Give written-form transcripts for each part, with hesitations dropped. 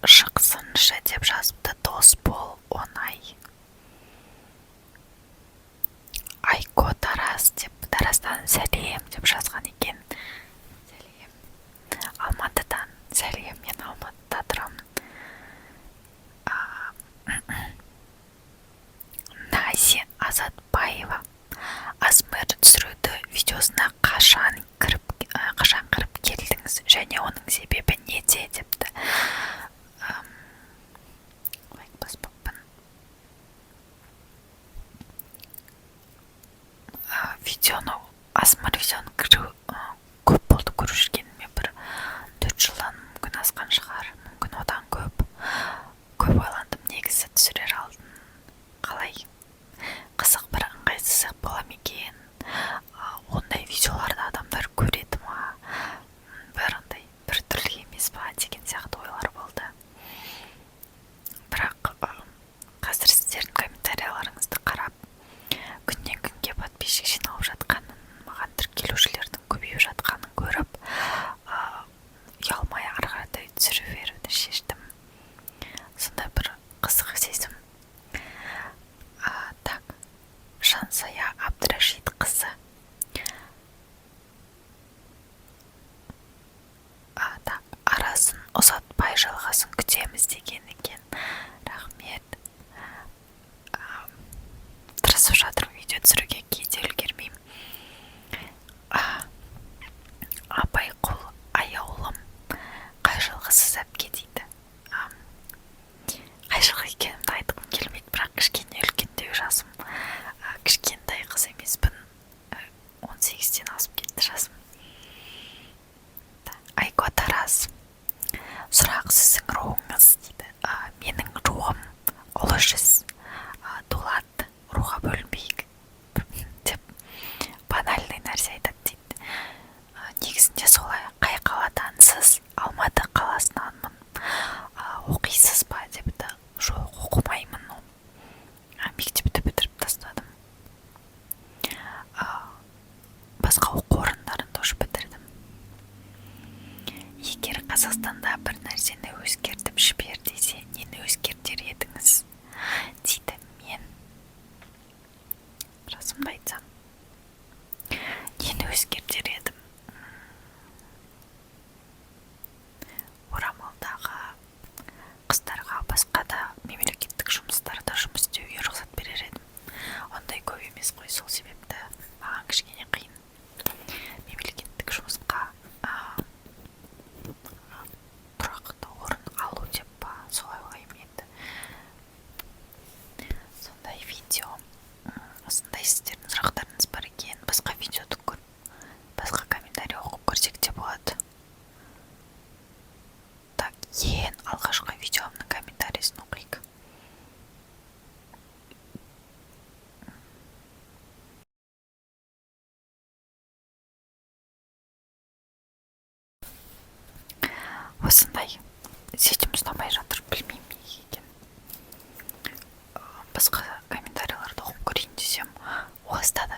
Шықсыншы деп жазыпты дос бол оңай. Айко Тараз деп, Тараздан сәлем деп жазған екен. Сәлем. Алматыдан сәлем, мен Алматыда тұрамын. Нази Азатбаева АСМР түсіруді видеосына қашан кіріп, қашан кіріп келдіңіз және оның себебі неде депті. Лайк баспаппын. Видеоны, АСМР видеоны кіру көп болды көріп жүргеніме, бір 4 жылдан мүмкін асқан шығар, мүмкін одан көп. Көп ойландым негізі түсірер алдын, қалай, қызық, бір ыңғайсыз бола ма екен, ондай видеоларды адамдар көреді ма, бір андай біртүрлі емес па деген сияқты ойлар болды. Бірақ қазір сіздердің комментарияларыңызды қарап, күннен күнге подписчик жиналып жатқанын, маған тіркелушілердің көбейіп жатқанын көріп, ұялмай ары қаратай түсіре беруді шештім. Сондай бір қызық сезім. Так, Жансая Абдрашит қызы. Так, арасын ұзатпай жалғасын күтеміз деген екен. Рахмет. Тырысып жатырмын видео түсіруге, кейде үлгермеймін. Абайқұл Аяулым, қай жылғысыз, әпке дейді. Қай жылғы екенімді айтқым келмейді, бірақ кішкене үлкендеу жасым. Кішкентай қыз емеспін, 18-ден асып кетті жасым. Айко Тараз, сұрақ: сіздің руыңыз дейді. Менің руым Ұлы жүз, дулат, руға бөлінбейік деп банальный нәрсе айтады дейді. Негізінде солай. Қай қаладансыз? Алматы қаласынанмын. Оқисыз ба депті. Жоқ, оқымаймын, мектепті бітіріп тастадым. Басқа оқу орындарын тоже бітірдім. Егер Қазақстанда бір нәрсені өзгертіп жібер десе, нені өзгертер едіңіз дейді. Мен расымды айтсам, нені өзгертер едім? Орамалдағы қыздарға басқа да мемлекеттік жұмыстарда жұмыс істеуге рұқсат берер едім. Ондай көп емес қой, сол себепті маған кішкене қиын мемлекеттік жұмысқа тұрақты орын алу деп па, солай ойлаймын енді. Сондай видео, осындай сіздердің сұрақтарыңыз бар екен. Басқа видеоды көріп, басқа комментарий оқып көрсек те болады. Так, ең алғашқы видеомның комментарийсін оқиық. Осындай сетім ұстамай жатыр, білмеймін неге екенін. Басқа комментарийларды оқып көрейін десем, ұстады.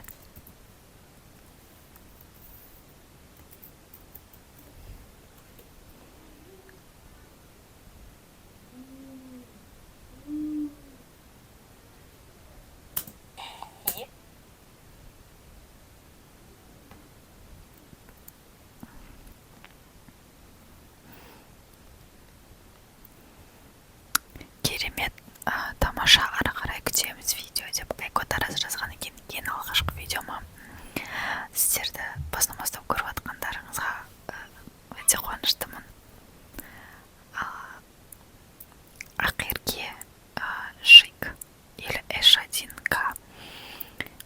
Е. Керемет, тамаша, ары қарай күтеміз видео деп Айко Тараз жазған екен ең алғашқы видеома. Сіздерді басынан бастап көріп жатқандарыңызға өте қуаныштымын. Ақерке Шик или H1К,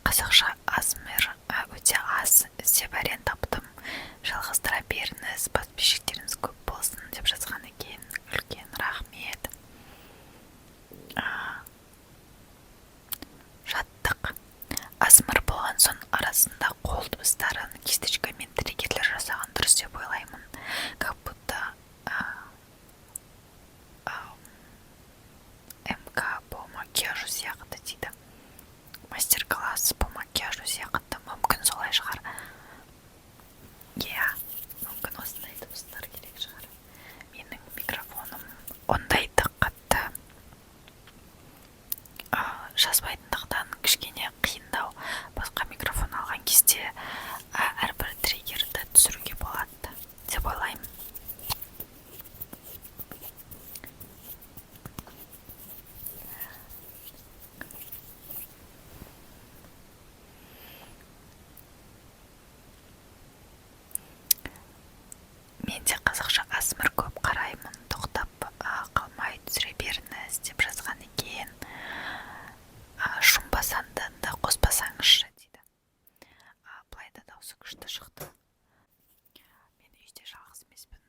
қазақша АСМР өте аз, іздеп әрең таптым, жалғастыра беріңіз, подписчиктеріңіз көп болсын деп жазған екен. Үлкен рахмет. Жаттық АСМР болған соң арасында қол дыбыстарын, кисточкамен триггерлер жасаған дұрыс деп ойлаймын, как будто МК по макияжу сияқты дейді, мастер класс по макияжу сияқты. Мүмкін, солай шығар, иә, мүмкін, осындай дыбыстар керек шығар. Менің микрофоным ондай. Жазбайтындықтан кішкене қиындау. Басқа микрофон алған кезде әрбір триггерді түсіруге болады деп ойлаймын. Мен де қазақша АСМР көп қараймын, тоқтап қалмай түсіре беріңіз деп жазған екен. Шум басанды да қоспасаңызшы дейді. Былай да дауысы күшті шықты. Мен үйде жалғыз емеспін,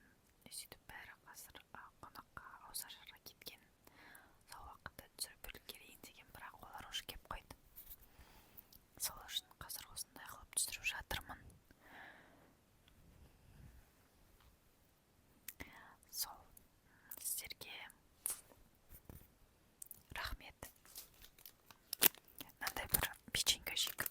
сөйтіп бәрі қазір қонаққа, ауызашарға кеткен. Сол уақытта түсіріп үлгерейін деген, бірақ олар уже келіп қойды. Сол үшін қазір осындай қылып түсіріп жатырмын. Сол, сіздерге рахмет. Мынандай бір печенька жейік.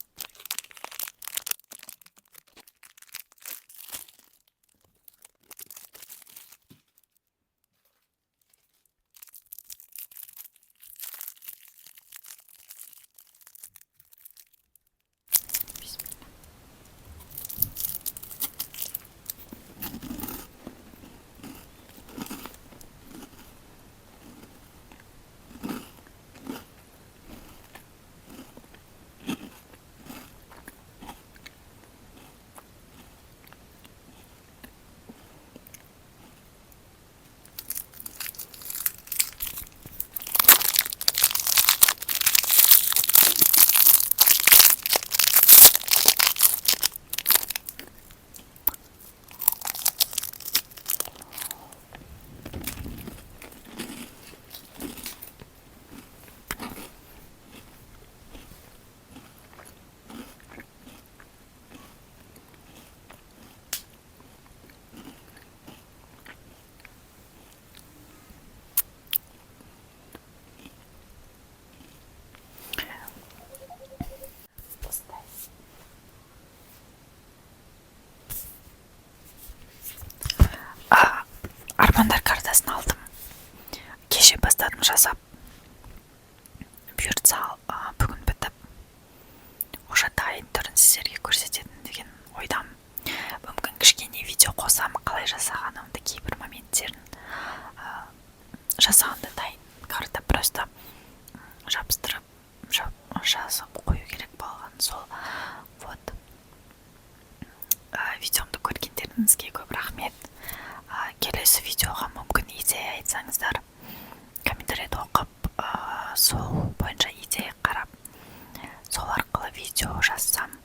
Бисмилля. Осындай. Армандар картасын алдым, кеше бастадым жасап. Бұйыртса, бүгін бітіп, уже дайын түрін сіздерге көрсететін деген ойдамын. Мүмкін, кішкене видео қосамын қалай жасағанымды, кейбір моменттерін. Жасағанда дайын карта, просто жабыстырып, жазып қою керек болған сол. Вот, видеомды көргендеріңізге көп рахмет. Келесі видеоға мүмкін идея айтсаңыздар, комментарийді оқып, сол бойынша идея қарап, сол арқылы видео жазсам.